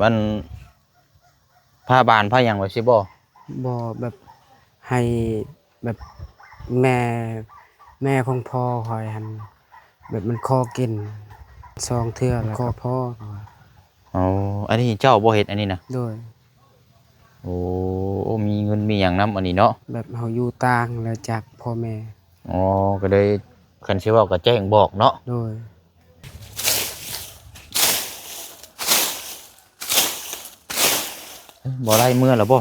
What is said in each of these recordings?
ມັນພາບ້ານພາຫຍັງໄວ້ຊິບໍ່? ບໍ່ ແບບໃຫ້ແບບແມ່ ແມ່ຂອງພໍ່ຂ້ອຍຫັ້ນ ແບບມັນຂໍກິນສອງເທື່ອແລ້ວກໍພໍ. ອໍ ອັນນີ້ເຈົ້າບໍ່ເຮັດອັນນີ້ນະ? ໂດຍ. ໂອ້ ມີເງິນມີຫຍັງນຳອັນນີ້ເນາະ? ແບບເຮົາຢູ່ຕ່າງແລ້ວຈາກພໍ່ແມ່. ອໍ ກໍເລີຍ ຄັນຊິເວົ້າກໍແຈ້ງບອກເນາະ? ໂດຍ. ເອີ ບໍ່ໄດ້ເມືອແລ້ວບໍ່?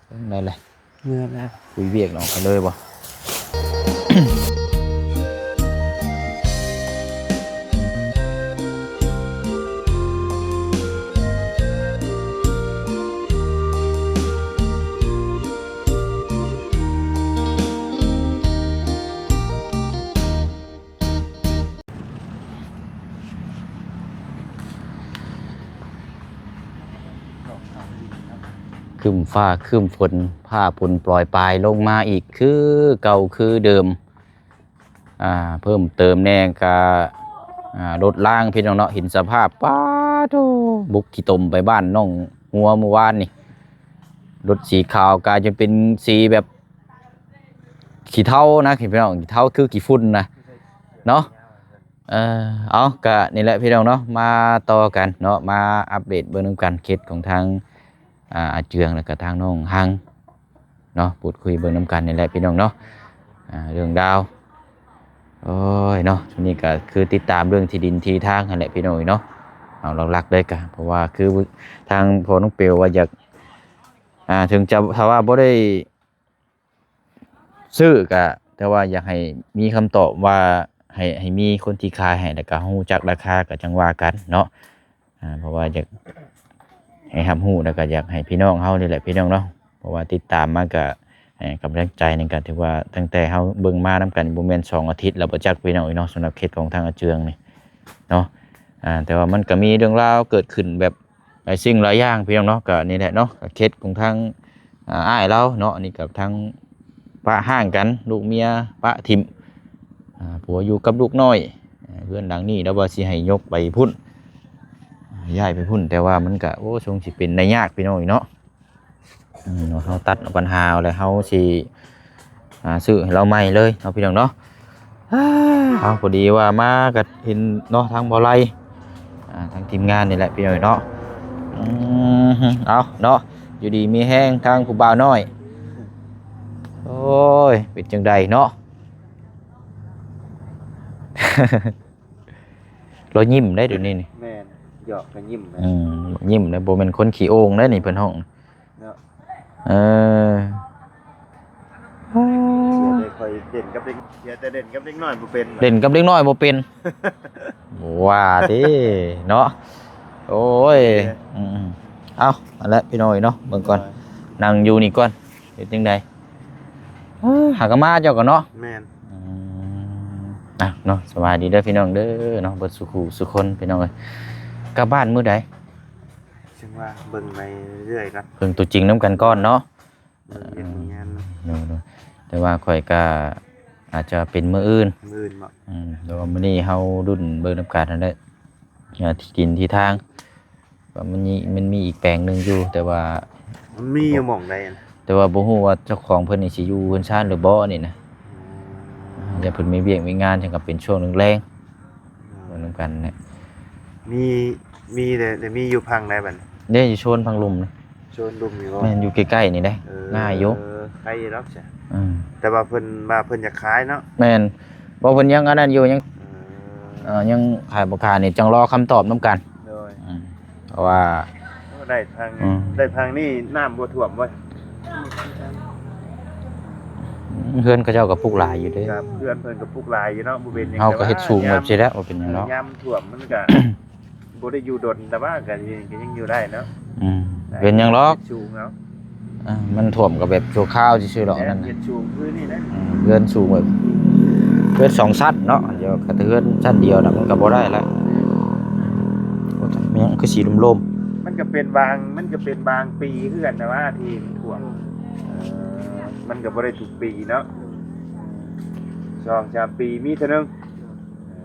ເອີ ໄດ້ແລ້ວ ເມືອແລ້ວ. ຄຸຍວຽກເນາະ ກໍເລີຍບໍ່? ຄຶ້ມຟ້າຄຶ້ມຝົນ ຟ້າຝົນໂປຣຍປາຍລົງມາອີກຄືເກົ່າຄືເດີມ. ອ່າ ເພີ່ມເຕີມແດ່ກະ ອ່າ ລົດລາງ ພີ່ນ້ອງເນາະ ເຫັນສະພາບ ປາໂທ້ ບຸກຂີ້ຕົມໄປບ້ານນ້ອງຫົວມື້ວານນີ້ ລົດສີຂາວກາຍຈົນເປັນສີແບບ ຂີ້ເທົານະ ພີ່ນ້ອງ ຂີ້ເທົາຄືຂີ້ຝຸ່ນນະເນາະ. ເອີ ເອົາ ກະນີ້ແຫຼະພີ່ນ້ອງເນາະ ມາຕໍ່ກັນເນາະ ມາອັບເດດເບິ່ງນຳກັນເຂດຂອງທາງ ອ່າ ອາເຈືອງ ແລ້ວກະທາງນ້ອງຮັງເນາະ ພູດຄຸຍເບິ່ງນຳກັນນີ້ແຫຼະພີ່ນ້ອງເນາະ. ອ່າ ເລື່ອງລາວ ໂອ້ຍເນາະ ຊ່ວງນີ້ກະຄືຕິດຕາມເລື່ອງທີ່ດິນທີ່ທາງຫັ້ນແຫຼະພີ່ນ້ອງເອີຍເນາະ. ເອົາຫຼັກໆເລີຍກະ ເພາະວ່າຄືທາງພໍ່ນ້ອງເປວວ່າຢາກ ອ່າ ເຖິງຈະ ຖ້າວ່າບໍ່ໄດ້ ຊື້ກະ ແຕ່ວ່າຢາກໃຫ້ມີຄຳຕອບວ່າ ໃຫ້ ໃຫ້ມີຄົນທີ່ຂາຍໃຫ້ ແລ້ວກະຮູ້ຈັກລາຄາ ກະຈັ່ງວ່າກັນເນາະ. ອ່າ ເພາະວ່າຢາກໃຫ້ຮັບຮູ້ ແລ້ວກະຢາກໃຫ້ພີ່ນ້ອງເຮົານີ້ແຫຼະພີ່ນ້ອງເນາະ ເພາະວ່າຕິດຕາມມາກະໃຫ້ກຳລັງໃຈນີ້ ກະຖືວ່າຕັ້ງແຕ່ເຮົາເບິ່ງມານຳກັນ ບໍ່ແມ່ນສອງອາທິດແລ້ວບໍ່ຈັກ ພີ່ນ້ອງເອີຍເນາະ ສຳລັບເຂດຂອງທາງອາເຈືອງນີ້ເນາະ. ອ່າ ແຕ່ວ່າມັນກະມີເລື່ອງລາວເກີດຂຶ້ນແບບ ຫຼາຍສິ່ງຫຼາຍຢ່າງພີ່ນ້ອງເນາະ. ກະນີ້ແຫຼະເນາະ ກະເຂດຂອງທາງ ອ່າ ອ້າຍລາວເນາະ ອັນນີ້ກັບທາງປະຮ້າງກັນ ລູກເມຍປະຖິ້ມ ອ່າ ຜົວຢູ່ກັບລູກນ້ອຍ. ເຮືອນຫຼັງນີ້ລາວວ່າຊິໃຫ້ຍົກໄປພຸ້ນ ຍ້າຍໄປພຸ້ນ ແຕ່ວ່າມັນກະ ໂອ້ ຊົງຊິເປັນໄດ້ຍາກພີ່ນ້ອງເອີຍເນາະ. ອືມ ເຮົາຕັດເອົາບັນຫາເອົາແລ້ວ ເຮົາຊິ ອ່າ ຊື້ໃຫ້ລາວໃໝ່ເລີຍເນາະ ພີ່ນ້ອງເນາະ. ເອົາ ພໍດີວ່າມາກໍເຫັນເນາະ ທາງບໍ່ໄລ ອ່າ ທາງທີມງານນີ້ແຫຼະ ພີ່ນ້ອງເນາະ. ອືມ ເອົາເນາະ ຢູ່ດີມີແຮງທາງຜູ້ບ່າວນ້ອຍ. ໂອ້ຍ ເປັນຈັ່ງໃດເນາະ? ລາວຍິ້ມໄດ໋ດຽວນີ້ນີ້. ແມ່ນ ຢອກກໍຍິ້ມນະ. ອືມ ຍິ້ມນະ ບໍ່ແມ່ນຄົນຂີ້ໂອ່ງເດ້ນີ້ ເພິ່ນຮ້ອງ. ເນາະ ເອີ ເສຍແຕ່ຂ້ອຍເຫຼັ້ນກັບເດັກ ເສຍແຕ່ເຫຼັ້ນກັບເດັກນ້ອຍບໍ່ເປັນ ເຫຼັ້ນກັບເດັກນ້ອຍບໍ່ເປັນ ວ່າຕິເນາະ. ໂອ້ຍ ເອີ ອືມໆ ເອົາ ອັນແຫຼະ ພີ່ນ້ອງເອີຍເນາະ ເບິ່ງກ່ອນ ເອີ ນັ່ງຢູ່ນີ້ກ່ອນ ເຮັດຈັ່ງໃດ? ເອີ ຫາກໍມາເຈົ້າກໍເນາະ. ແມ່ນ ອືມ ອ່ະເນາະ ສະບາຍດີເດີພີ່ນ້ອງເດີເນາະ ເບິດສູ່ຄູ່ສູ່ຄົນ ພີ່ນ້ອງເອີຍ. ກັບບ້ານມື້ໃດ? ຈັ່ງວ່າເບິ່ງໄປເລື້ອຍໆກ່ອນ ເບິ່ງຕົວຈິງນຳກັນກ່ອນເນາະ. ເບິ່ງວຽກເບິ່ງງານ ເອີ ໂດຍໆ ແຕ່ວ່າຂ້ອຍກະອາດຈະເປັນມື້ອື່ນ ມື້ອື່ນເນາະ. ອືມ ແຕ່ວ່າມື້ນີ້ເຮົາລຸ້ນເບິ່ງນຳກັນຫັ້ນແຫຼະ ອ່າ ທີ່ດິນທີ່ທາງ ວ່າມັນມີ ມັນມີອີກແປງໜຶ່ງຢູ່ ແຕ່ວ່າ ມັນມີຢູ່ໝ່ອງໃດ? ແຕ່ວ່າບໍ່ຮູ້ວ່າເຈົ້າຂອງເພິ່ນນີ້ຊິຢູ່ເຮືອນຊານຫຼືບໍ່ນີ້ນະ. ອືມ ຢ້ານເພິ່ນມີວຽກມີງານ ຈັ່ງກໍເປັນຊ່ວງແລງໆ ເບິ່ງນຳກັນແຫຼະ. ມີ ມີແຕ່ ແຕ່ມີຢູ່ຝັ່ງໃດບັດນີ້? ເດ້ ຢູ່ໂຊນຝັ່ງລຸ່ມນີ້ ໂຊນລຸ່ມນີ້ບໍ່? ແມ່ນ ຢູ່ໃກ້ໆນີ້ເດ້. ເອີ ງ່າຍຢູ່ ເອີ ໄຄຢູ່ດອກຊະ. ອືມ ແຕ່ວ່າເພິ່ນວ່າເພິ່ນຢາກຂາຍເນາະ. ແມ່ນ ບໍ່ ເພິ່ນຍັງອັນນັ້ນຢູ່ ຍັງ ເອີ ເອີ ຍັງຂາຍບໍ່ຂາຍນີ້ ຈັ່ງລໍຄຳຕອບນຳກັນ. ໂດຍ ອືມ ເພາະວ່າ ໂອ້ ໄດ້ທາງ ອືມ ໄດ້ທາງນີ້ນ້ຳບໍ່ຖ້ວມບໍ່? ເຮືອນເຂົາເຈົ້າກໍປຸກຫຼາຍຢູ່ເດ້. ເຮືອນເພິ່ນກໍປຸກຫຼາຍຢູ່ເນາະ ບໍ່ເປັນຫຍັງ. ເຮົາກໍເຮັດສູງແບບຊີ້ແຫຼະ ບໍ່ເປັນຫຍັງດອກ. ຍາມຖ້ວມມັນກໍບໍ່ໄດ້ຢູ່ດົນ ແຕ່ວ່າກໍຍັງ ກໍຍັງຢູ່ໄດ້ເນາະ. ອືມ ເປັນຫຍັງດອກ ເຮັດສູງເອົາ. ອ່າ ມັນຖ້ວມກໍແບບຊົ່ວຄາວຊື່ໆດອກ. ແມ່ນ ນັ້ນ ເຮັດສູງຄືນີ້ແຫຼະ. ອືມ ເຮືອນສູງແບບ ເຮືອນສອງຊັ້ນເນາະ ດຽວກໍເຮືອນຊັ້ນດຽວນະ ມັນກໍບໍ່ໄດ້ລະ. ໂອ້ຍ ແມ່ນຫຍັງຄືສີລົມໆ? ມັນກໍເປັນບາງ ມັນກໍເປັນບາງປີຄືກັນນະວ່າທີ່ມັນຖ້ວມ. ເອີ ມັນກໍບໍ່ໄດ້ທຸກປີເນາະ ສອງສາມປີມີເທື່ອໜຶ່ງ. ເອີ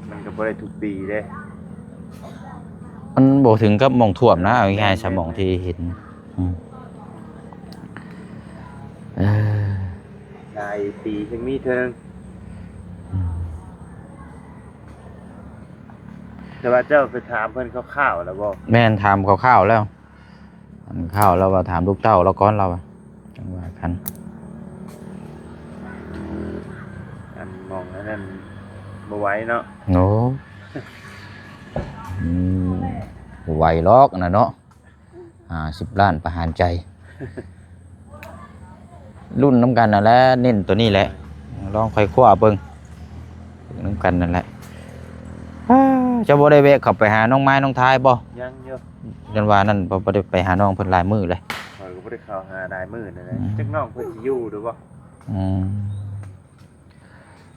ມັນກໍບໍ່ໄດ້ທຸກປີເດ້. ມັນບໍ່ເຖິງກັບໝ່ອງຖ້ວມນະ ເອົາງ່າຍໆຊະ ໝ່ອງທີ່ເຫັນ ອືມ ເອີ ຫຼາຍປີຈຶ່ງມີເທື່ອໜຶ່ງ ອືມ ແຕ່ວ່າເຈົ້າໄປຖາມເພິ່ນຄ່າວໆແລ້ວບໍ່? ແມ່ນ ຖາມຄ່າວໆແລ້ວ ອັນຄ່າວລາວວ່າຖາມລູກເຕົ້າລາວກ່ອນ ລາວວ່າ ຈັ່ງວ່າກັນ ອັນໝ່ອງອັນນັ້ນບໍ່ໄຫວເນາະ ໂອ້ ອືມ ບໍ່ໄຫວຫຼອກອັນນັ້ນເນາະ ຫ້າສິບລ້ານປະຫານໃຈ ລຸ້ນນຳກັນນັ້ນແຫຼະ ເນັ້ນໂຕນີ້ແຫຼະ ລອງຄ່ອຍຄວ້າເບິ່ງ ເບິ່ງນຳກັນນັ້ນແຫຼະ ອ້າ ເຈົ້າບໍ່ໄດ້ແວະເຂົ້າໄປຫານ້ອງມາຍນ້ອງທາຍບໍ່? ຍັງຢູ່ ຍ້ອນວ່ານັ້ນ ບໍ່ ບໍ່ໄດ້ໄປຫານ້ອງເພິ່ນຫຼາຍມື້ເລີຍ ຂ້ອຍກໍບໍ່ໄດ້ເຂົ້າຫາຫຼາຍມື້ແລ້ວນະ ອືມ ຈັກນ້ອງເພິ່ນຊິຢູ່ຫຼືບໍ່ ອືມ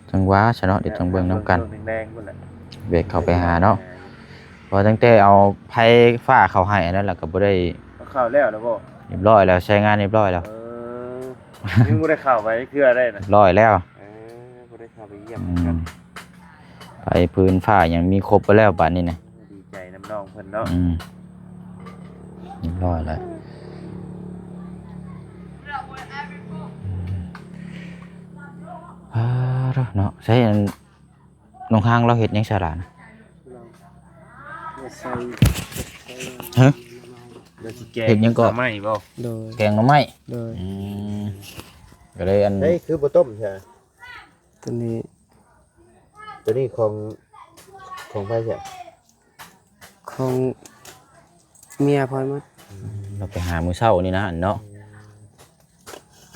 ຈັ່ງວ່າຊະເນາະ ດຽວຈັ່ງເບິ່ງນຳກັນ ເບິ່ງຊ່ວງແລງໆພຸ້ນແຫຼະ ແວະເຂົ້າໄປຫາເນາະ ເພາະຕັ້ງແຕ່ເອົາໄຟຟ້າເຂົ້າໃຫ້ອັນນັ້ນລະ ກໍບໍ່ໄດ້ ເຂົ້າແລ້ວລະບໍ່? ຮຽບຮ້ອຍແລ້ວ ໃຊ້ງານຮຽບຮ້ອຍແລ້ວ ເອີ ຍັງບໍ່ໄດ້ເຂົ້າໄປເທື່ອໄດ໋ນະ ຮຽບຮ້ອຍແລ້ວ ເອີ ບໍ່ໄດ້ເຂົ້າໄປຢ້ຽມ ອືມ ກັນ ໄຟຟືນຟ້າຫຍັງມີຄົບເບິດແລ້ວບາດນີ້ນະ ດີໃຈນຳນ້ອງເພິ່ນເນາະ ອືມ ຮຽບຮ້ອຍແລ້ວ ອືມ ອາ ເນາະ ໃຊ້ອັນ ນ້ອງຮາງລາວເຮັດຫຍັງຊະຫຼານ? ລາວ ລາວໃສ່ ຮະ? ລາວຊິແກງ ເຮັດຫຍັງເກາະ? ໜໍ່ໄມ້ບໍ່? ໂດຍ ແກງໜໍ່ໄມ້ ໂດຍ ອືມ ກໍເລີຍອັນ ເອີຍ ຄືບໍ່ຕົ້ມຊະ? ໂຕນີ້ ໂຕນີ້ຂອງ ຂອງໃຜຊະ? ຂອງເມຍຂ້ອຍໝົດ ອືມ ລາວໄປຫາມື້ເຊົ້ານີ້ນະເນາະ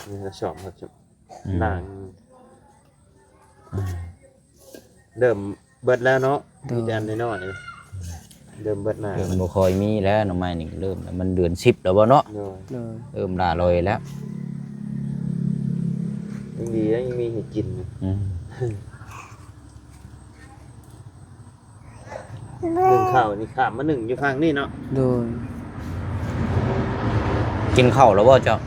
ອືມ ນີ້ລາວຊອມ ອືມ ນາງ ອືມ ເລີ່ມເບິດແລ້ວເນາະ ໂດຍ ມີແຕ່ອັນນ້ອຍໆ ເລີ່ມເບິດໜ້າ ເລີ່ມບໍ່ຄ່ອຍມີແລ້ວ ໜໍ່ໄມ້ນີ້ເລີ່ມ ມັນເດືອນສິບແລ້ວບໍ່ເນາະ ໂດຍ ໂດຍ ເລີ່ມລ່າລອຍແລ້ວ ຍັງດີນະ ຍັງມີໃຫ້ກິນ ອືມ ໜຶ້ງເຂົ້ານີ້ຂ້າມມາໜຶ້ງຢູ່ຝັ່ງນີ້ເນາະ ໂດຍ ກິນເຂົ້າແລ້ວບໍ່ເຈົ້າ?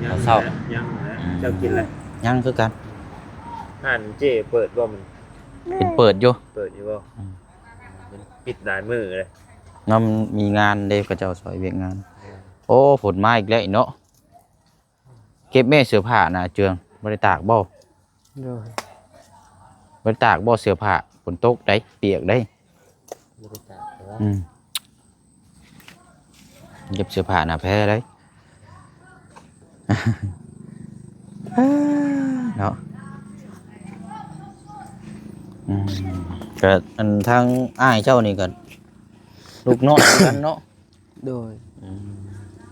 ຍັງ ເຊົ້າ ຍັງນະ ອືມ ເຈົ້າກິນແລ້ວ? ຍັງຄືກັນ ຮ້ານເຈ້ເປີດບໍ່ມື້? ເປັນເປີດຢູ່ ເປີດຢູ່ບໍ່? ອືມ ເປັນປິດຫຼາຍມື້ເລີຍ ນຳມີງານເດ້ ເຂົາເຈົ້າຊ່ອຍວຽກງານ ອືມ ໂອ້ ຝົນມາອີກແລ້ວເນາະ ເກັບແມ່ເສື້ອຜ້ານະເຈືອງ ບໍ່ໄດ້ຕາກບໍ່? ໂດຍ ບໍ່ໄດ້ຕາກບໍ່ເສື້ອຜ້າ? ຝົນຕົກໄດ໋ ປຽກໄດ໋ ບໍ່ໄດ້ຕາກແລ້ວ ອືມ ເກັບເສື້ອຜ້າໜ້າແພໄດ໋ ເນາະ ອືມ ກະອັນທາງອ້າຍເຈົ້ານີ້ກະລູກນ້ອຍຄືກັນເນາະ? ໂດຍ ອືມ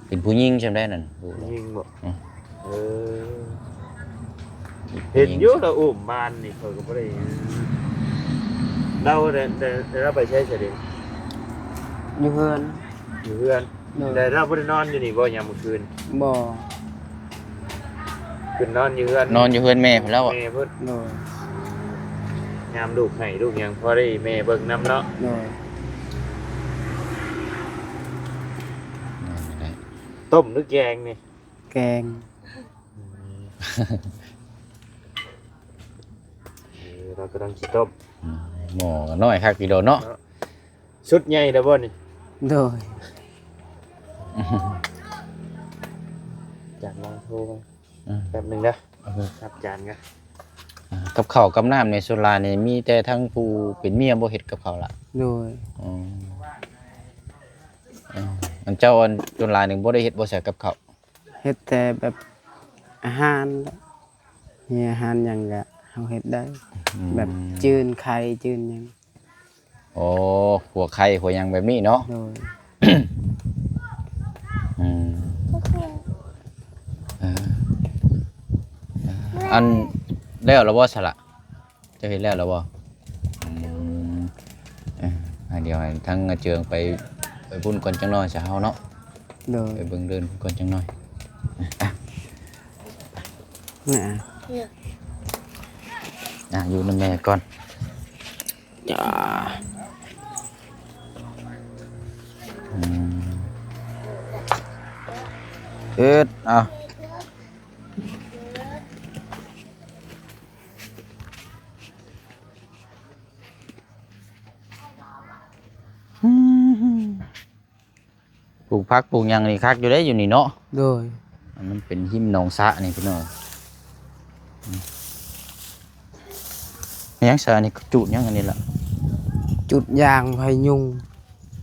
ເປັນຜູ້ຍິງຊ່ຳໃດນັ້ນ ຜູ້ຍິງບໍ່? ອືມ ເອີ ເຫັນຢູ່ລະອຸ້ມບ້ານນີ້ ຂ້ອຍກໍບໍ່ໄດ້ ລາວໄດ້ ໄດ້ ໄດ້ລາວໄປໃສຊະເດ? ຢູ່ເຮືອນ ຢູ່ເຮືອນ ໂດຍ ແຕ່ລາວບໍ່ໄດ້ນອນຢູ່ນີ້ບໍ່ ຍາມມື້ຄືນ? ບໍ່ ຂຶ້ນນອນຢູ່ເຮືອນ ນອນຢູ່ເຮືອນແມ່ພຸ້ນແລ້ວ ແມ່ພຸ້ນ ໂດຍ ຍາມລູກໄຫ້ລູກຫຍັງ ພໍໄດ້ແມ່ເບິ່ງນຳເນາະ ໂດຍ ຕົ້ມຫຼືແກງນີ້? ແກງ ອືມ ເອີ ລາວກຳລັງຊິຕົ້ມ ອືມ ໝໍ້ກໍນ້ອຍຄັກອີ່ດອກເນາະ ເນາະ ຊຸດໃຫຍ່ແລ້ວບໍ່ນີ້? ໂດຍ ຈາກລາວໂທມາ ອືມ ແປັບໜຶ່ງເດີ ເອີ ຮັບຈານກ່ອນ ອ່າ ກັບເຂົ້າກັບນ້ຳນີ້ ສ່ວນຫຼາຍນີ້ມີແຕ່ທາງຜູ້ເປັນເມຍບໍ່ເຮັດກັບເຂົ້າລະ? ໂດຍ ອືມ ເອີ ອັນເຈົ້າ ອັນສ່ວນຫຼາຍນີ້ບໍ່ໄດ້ເຮັດບໍ່ຊະກັບເຂົ້າ? ເຮັດແຕ່ແບບອາຫານ ມີອາຫານຫຍັງກະເຮົາເຮັດໄດ້ ອືມ ແບບຈືນໄຂ່ຈືນຫຍັງ ໂອ້ ຫົວໄຂ່ຫົວຫຍັງແບບນີ້ເນາະ ໂດຍ ອືມ ເອີ ເອີ ອັນ ແລ້ວລະບໍ່ສະລະ? ເຈົ້າເຮັດແລ້ວລະບໍ່? ອືມ ເອີ ດຽວໃຫ້ທາງອາເຈືອງໄປ ໄປພຸ້ນກ່ອນຈັກໜ້ອຍຊະເຮົາເນາະ ໂດຍ ໄປເບິ່ງເດີ່ນພຸ້ນກ່ອນຈັກໜ້ອຍ ນະ ອ່ະ ຢູ່ນຳແມ່ກ່ອນ ຈ້າ ອືມ ເອີດ ເອົາ. ປູກຜັກປູກຫຍັງນີ້ຄັກຢູ່ເດ້ ຢູ່ນີ້ເນາະ. ໂດຍ. ມັນເປັນຮິມໜອງສະນີ້ພີ່ນ້ອງ. ອືມ ຫຍັງຊະ ອັນນີ້ຈູດຫຍັງອັນນີ້ລະ? ຈູດຢາງໄຟຍຸງ.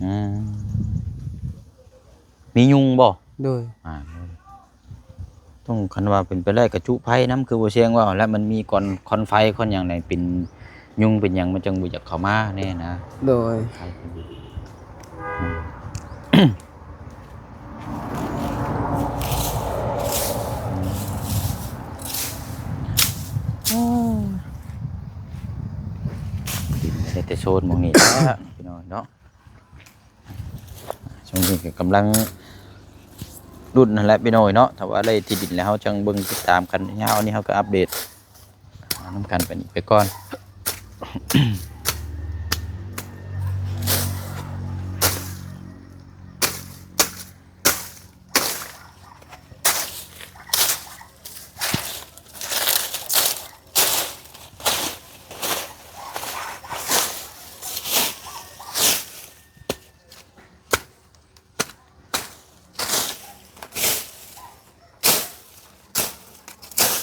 ອືມ ມີຍຸງບໍ່? ໂດຍ. ອ່າ ຕ້ອງ ຄັນວ່າເປັນໄປໄດ້ກະຈຸໄຟນຳ ຄືບໍ່ແຊງເວົ້າ ແລະມັນມີກ່ອນ ຄວັນໄຟຄວັນຫຍັງໃນ ເປັນຍຸງເປັນຫຍັງ ມັນຈັ່ງບໍ່ຢາກເຂົ້າມາແນ່ນະ. ໂດຍ. ອືມ ໂອ້ ດິນໄດ້ແຕ່ໂຊນໝ່ອງນີ້ແຫຼະ ພີ່ນ້ອງເນາະ. ຊ່ວງນີ້ກໍກຳລັງລຸ້ນຫັ້ນແຫຼະພີ່ນ້ອງເນາະ. ຖ້າວ່າໄດ້ທີ່ດິນແລ້ວ ເຮົາຈັ່ງເບິ່ງຕິດຕາມກັນຍາວ. ອັນນີ້ເຮົາກໍອັບເດດນຳກັນໄປນີ້ໄປກ່ອນ.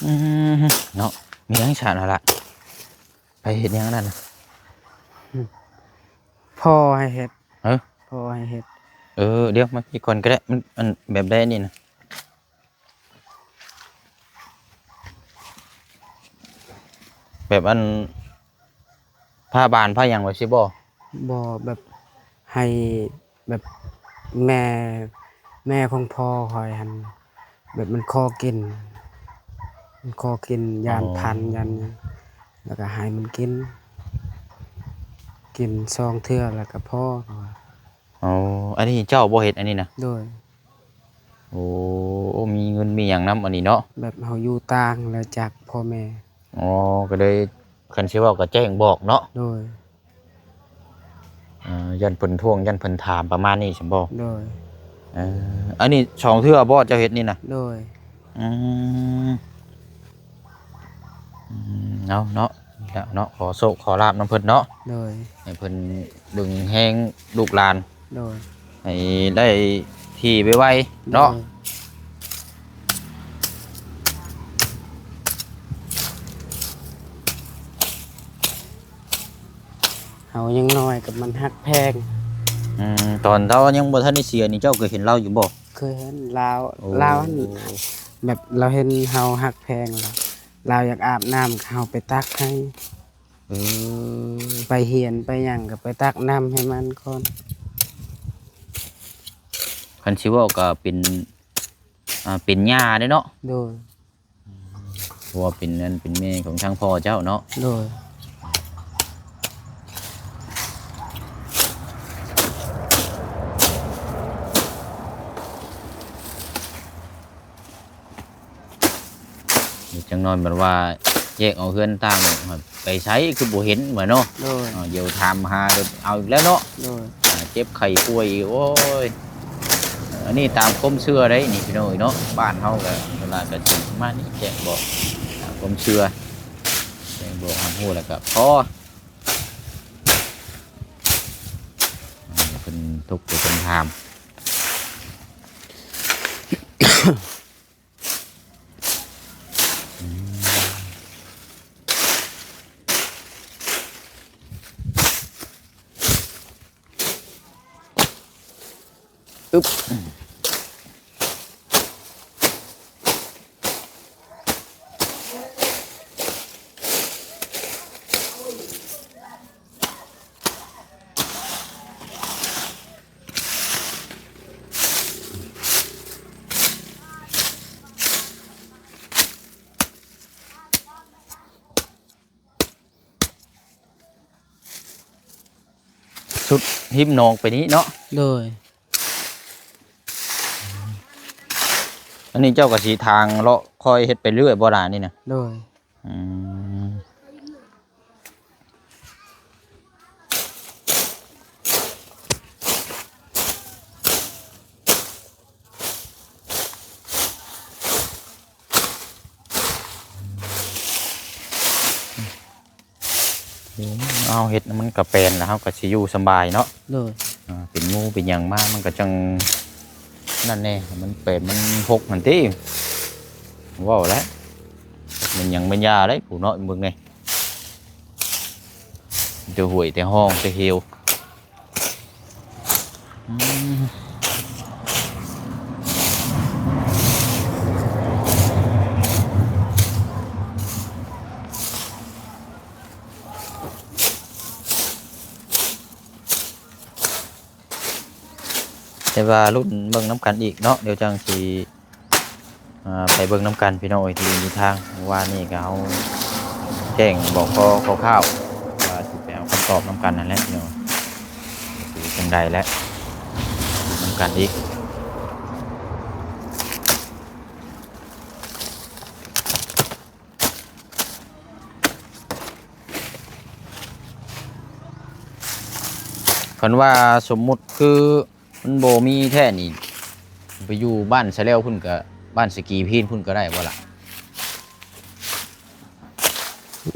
ອືມ ເນາະ ມີຫຍັງຊະນັ້ນລະ? ໄປເຮັດຫຍັງນັ້ນນະ? ພໍ່ໃຫ້ເຮັດ. ເອີ ພໍ່ໃຫ້ເຮັດ. ເອີ ດຽວມາພີ້ກ່ອນກໍໄດ້. ມັນ ອັນ ແບບໃດນີ້ນະ? ແບບອັນ ພາບ້ານພາຫຍັງວ່າຊີ້ບໍ່? ບໍ່ ແບບໃຫ້ ແບບແມ່ ແມ່ຂອງພໍ່ຂ້ອຍຫັ້ນ ແບບມັນຂໍກິນ ມັນຂໍກິນ ຢ້ານ ອໍ ພັນ ຢ້ານຫຍັງ ແລ້ວກໍໃຫ້ມັນກິນ ກິນສອງເທື່ອແລ້ວກໍພໍ. ອໍ ອັນນີ້ເຈົ້າບໍ່ເຮັດອັນນີ້ນະ? ໂດຍ. ໂອ້ ມີເງິນມີຫຍັງນຳອັນນີ້ເນາະ? ແບບເຮົາຢູ່ຕ່າງແລ້ວຈາກພໍ່ແມ່. ອໍ ກໍເລີຍ ຄັນຊິເວົ້າກໍແຈ້ງບອກເນາະ? ໂດຍ. ເອີ ຢ້ານເພິ່ນທ້ວງ ຢ້ານເພິ່ນຖາມປະມານນີ້ຊັ້ນບໍ່? ໂດຍ. ເອີ ອັນນີ້ສອງເທື່ອບໍ່ເຈົ້າເຮັດນີ້ນະ? ໂດຍ. ອືມ ອືມ ເອົາເນາະ ນີ້ແຫຼະເນາະ ຂໍໂຊກຂໍລາບນຳເພິ່ນເນາະ. ໂດຍ. ໃຫ້ເພິ່ນເບິ່ງແຮງລູກຫຼານ. ໂດຍ. ໃຫ້ໄດ້ທີ່ໄວໆເນາະ. ໂດຍ. ເຮົາຍັງນ້ອຍກໍມັນຮັກແພງ. ອືມ ຕອນລາວຍັງບໍ່ທັນໄດ້ເສຍນີ້ ເຈົ້າເຄີຍເຫັນລາວຢູ່ບໍ່? ເຄີຍເຫັນລາວ. ໂອ້ ລາວຫັ້ນ ແບບລາວເຫັນເຮົາຮັກແພງ ລາວຢາກອາບນ້ຳ ເຮົາໄປຕັກໃຫ້. ເອີ ໄປຮຽນໄປຫຍັງກໍໄປຕັກນ້ຳໃຫ້ມັນກ່ອນ. ຄັນຊິເວົ້າກໍເປັນ ອ່າ ເປັນຍ່າເດ້ເນາະ. ໂດຍ. ເພາະວ່າເປັນນັ້ນເປັນແມ່ຂອງທາງພໍ່ເຈົ້າເນາະ. ໂດຍ. ນີ້ ຈັກໜ້ອຍແມ່ນວ່າແຍກເອົາເຮືອນຕ່າງ ໄປໃສຄືບໍ່ເຫັນວ່າເນາະ. ໂດຍ. ອ່າ ດຽວຖາມຫາ ເອົາອີກແລ້ວເນາະ. ໂດຍ. ອ່າ ເຈັບໄຂ້ປ່ວຍອີກ ໂອ້ຍ. ອັນນີ້ຕາມຄວາມເຊື່ອໄດ໋ນີ້ ພີ່ນ້ອງເອີຍເນາະ. ບ້ານເຮົາກໍສ່ວນຫຼາຍກໍຊິປະມານນີ້ ແຈ້ງບອກຕາມຄວາມເຊື່ອ ແຈ້ງບອກຮັບຮູ້ແລ້ວກໍພໍ. ອ່າ ເພິ່ນຕົກເປັນຄຳຖາມ. ອຶບ. ສຸດຮິມໜອງໄປນີ້ເນາະ. ໂດຍ. ອັນນີ້ເຈົ້າກໍຊິທາງເລາະ ຄ່ອຍເຮັດໄປເລື້ອຍບໍ່ລະນີ້ນະ? ໂດຍ. ອືມ. ເຮົາເຮັດມັນກະແປນລະ ເຮົາກະຊິຢູ່ສະບາຍເນາະ. ໂດຍ. ອ່າ ເປັນງູເປັນຫຍັງມາ ມັນກະຈັ່ງ ນັ້ນແດ່ ມັນແປດມັນຫົກຫັ້ນຕິ ເວົ້າແຫຼະ ແມ່ນຫຍັງແມ່ນຢາເດ້ຜູ້ນ້ອຍເບິ່ງແດ່ ແຕ່ຫ້ວຍແຕ່ຮ່ອງແຕ່ເຫວ. ອືມ ແຕ່ວ່າລຸ້ນເບິ່ງນຳກັນອີກເນາະ ດຽວຈັ່ງຊິ ອ່າ ໄປເບິ່ງນຳກັນພີ່ນ້ອງເອີຍ ທີ່ດິນທີ່ທາງ. ເມື່ອວານນີ້ກໍເຮົາແຈ້ງບອກຂໍ້ຄ່າວໆ ວ່າຊິໄປເອົາຄຳຕອບນຳກັນຫັ້ນແຫຼະພີ່ນ້ອງ ຊິຈັ່ງໃດແຫຼະ ນຳກັນອີກ. ຄັນວ່າສົມມຸດຄືມັນບໍ່ມີແທ້ນີ້ ໄປຢູ່ບ້ານສະແລວພຸ້ນກະ ບ້ານສະກີພີນພຸ້ນກະໄດ້ບໍ່ລະ?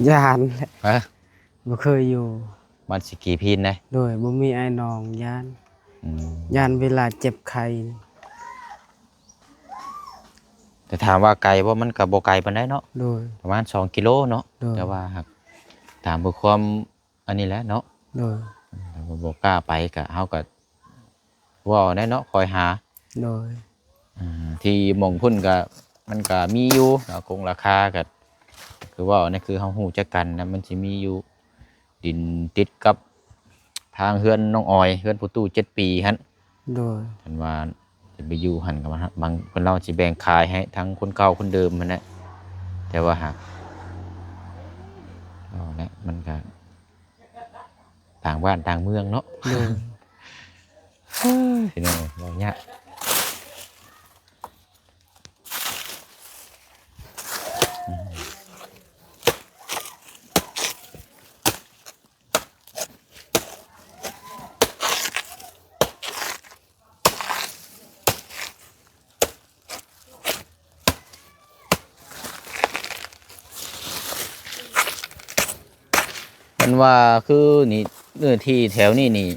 ຢ້ານແຫຼະ ຮະ? ບໍ່ເຄີຍຢູ່ ບ້ານສະກີພີນນະ? ໂດຍ ບໍ່ມີອ້າຍນ້ອງ ຢ້ານ ອືມ ຢ້ານເວລາເຈັບໄຂ້. ແຕ່ຖາມວ່າໄກບໍ່? ມັນກໍບໍ່ໄກປານໃດເນາະ ໂດຍ ປະມານສອງກິໂລເນາະ ໂດຍ ແຕ່ວ່າຫາກຖາມເພື່ອຄວາມອັນນີ້ແຫຼະເນາະ ໂດຍ ແຕ່ວ່າບໍ່ກ້າໄປ ກະເຮົາກໍເວົ້າແດ່ເນາະ ຄອຍຫາ ໂດຍ ອ່າ ທີ່ໝ່ອງພຸ້ນກໍ ມັນກໍມີຢູ່ເນາະ ຄົງລາຄາກໍ ຄືເວົ້າແນະ ຄືເຮົາຮູ້ຈັກກັນນະ ມັນຊິມີຢູ່ ດິນຕິດກັບທາງເຮືອນນ້ອງອອຍ ເຮືອນພໍ່ຕູ້ເຈັດປີຫັ້ນ ໂດຍ ເພິ່ນວ່າຈະໄປຢູ່ຫັ້ນກັບມັນ ບາງເພິ່ນລາວຊິແບ່ງຂາຍໃຫ້ທັງຄົນເກົ່າຄົນເດີມຫັ້ນແຫຼະ ແຕ່ວ່າຫາກ ເອົາແຫຼະ ມັນກະຕ່າງບ້ານຕ່າງເມືອງເນາະ ໂດຍ ພີ່ນ້ອງເອີຍ ເວົ້າຍາກ. ຄັນວ່າຄືນີ້ ເນື້ອທີ່ແຖວນີ້ນີ້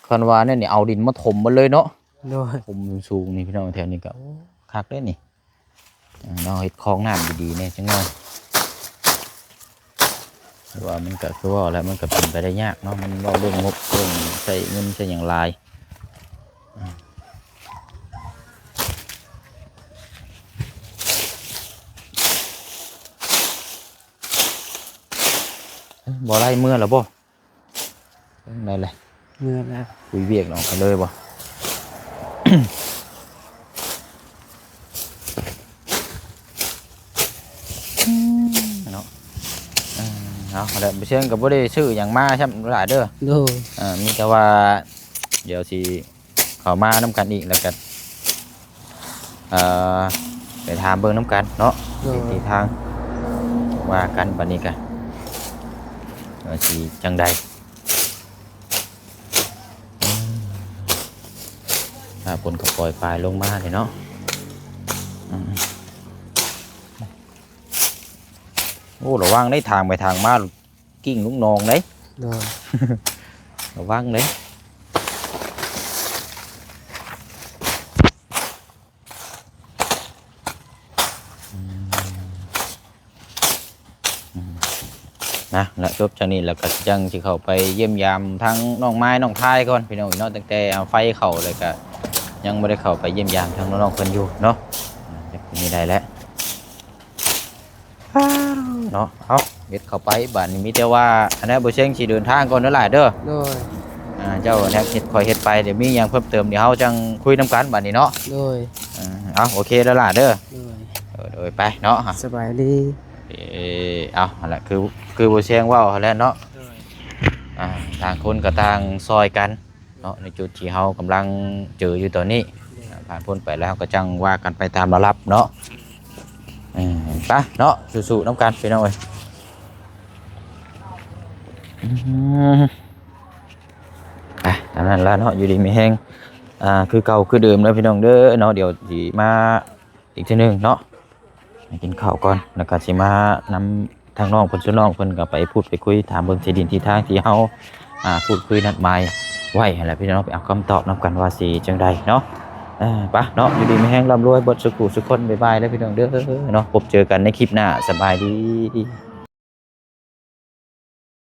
ຄັນວ່າແນວນີ້ເອົາດິນມາຖົມໝົດເລີຍເນາະ ໂດຍ ຖົມສູງໆນີ້ພີ່ນ້ອງ ແຖວນີ້ກໍ ໂອ້ ຄັກເດ້ນີ້. ເນາະ ເຮັດຄອງນ້ຳດີໆແດ່ຈັກໜ້ອຍ ແຕ່ວ່າມັນກໍຄືເວົ້າແຫຼະ ມັນກໍເປັນໄປໄດ້ຍາກເນາະ ມັນເວົ້າເລື່ອງງົບ ເລື່ອງໃຊ້ເງິນໃຊ້ຫຍັງຫຼາຍ. ບໍ່ໄດ້ເມືອແລ້ວບໍ່? ຈັ່ງໃດແຫຼະ ເມືອແລ້ວ ຄຸຍວຽກອອກໄປເລີຍບໍ່? ເນາະ ເອີ ເອົາແຫຼະ ບໍ່ເຊີງກໍບໍ່ໄດ້ຊື້ຫຍັງມາຊ້ຳຫຼາຍເດີ ໂດຍ ເອີ ມີແຕ່ວ່າດຽວຊິ ເຂົ້າມານຳກັນອີກ ແລ້ວກໍ ເອີ ໄປຖາມເບິ່ງນຳກັນເນາະ ໂດຍ ທິດທາງ ວ່າກັນບັດນີ້ກະ ວ່າຊິຈັ່ງໃດ. ອືມ ຟ້າຝົນກໍປ່ອຍປາຍລົງມາເລີຍເນາະ ອືມ. ໂອ້ ລະວັງເດ້ ທາງໄປທາງມາ ກິ້ງລົງໜອງເດ້ ໂດຍ ລະວັງເດ້ ອືມ ອືມ ນະ ລະຈົບຈາກນີ້ລະກະຈັ່ງຊິເຂົ້າໄປຢ້ຽມຢາມທາງນ້ອງມາຍນ້ອງທາຍກ່ອນ ພີ່ນ້ອງເນາະ ຕັ້ງແຕ່ເອົາໄຟເຂົ້າລະກະຍັງບໍ່ໄດ້ເຂົ້າໄປຢ້ຽມຢາມທາງນ້ອງໆເພິ່ນຢູ່ເນາະ ອາ ຈັກຊິມີໃດແຫຼະ. ເນາະ ເອົາ ເຮັດເຂົ້າໄປ ບາດນີ້ມີແຕ່ວ່າ ອັນນັ້ນ ບໍ່ເສັງຊິເດີນທາງກ່ອນເດີຫຼ້າເດີ ໂດຍ ອ່າ ເຈົ້າເຮັດ ຂ້ອຍເຮັດໄປ ດຽວມີຫຍັງເພີ່ມເຕີມ ດຽວເຮົາຈັ່ງຄຸຍນຳກັນບາດນີ້ເນາະ ໂດຍ ເອີ ເອົາ ໂອເຄເດີຫຼ້າເດີ ໂດຍ ເອີ ໂດຍ ໄປເນາະ ສະບາຍດີ ເອີ ເອົາ ຫັ້ນແຫຼະ ຄື ຄືບໍ່ເສັງເວົ້າຫັ້ນແຫຼະເນາະ ໂດຍ ອ່າ ຕ່າງຄົນກໍຕ່າງຊ່ອຍກັນ ເນາະ ໃນຈຸດທີ່ເຮົາກຳລັງເຈີຢູ່ຕອນນີ້ ຜ່ານພົ້ນໄປແລ້ວເຮົາກໍຈັ່ງວ່າກັນໄປຕາມລຳດັບເນາະ ເອີ ໄປເນາະ ສູ້ໆນຳກັນພີ່ນ້ອງເອີຍ ອືມ ໄປ ຕາມນັ້ນລະເນາະ ຢູ່ດີມີແຮງ ອ່າ ຄືເກົ່າຄືເດີມເດີພີ່ນ້ອງເດີເນາະ ດຽວຊິມາ ອີກເທື່ອໜຶ່ງເນາະ ໃຫ້ກິນເຂົ້າກ່ອນ ແລ້ວກໍຊິມານຳທາງນ້ອງເພິ່ນ ຊວນນ້ອງເພິ່ນກໍໄປພູດໄປຄຸຍ ຖາມເບິ່ງທີ່ດິນທີ່ທາງທີ່ເຮົາ ອ່າ ພູດຄຸຍນັດໝາຍໄວ້ຫັ້ນແຫຼະພີ່ນ້ອງ ໄປເອົາຄຳຕອບນຳກັນວ່າຊິຈັ່ງໃດເນາະ ອ່າ ໄປເນາະ ຢູ່ດີມີແຮງ ລ່ຳລວຍເບິດສູ່ຜູ້ສູ່ຄົນ ບາຍບາຍເດີພີ່ນ້ອງເດີເນາະ ພົບເຈີກັນໃນຄລິບໜ້າ ສະບາຍດີ.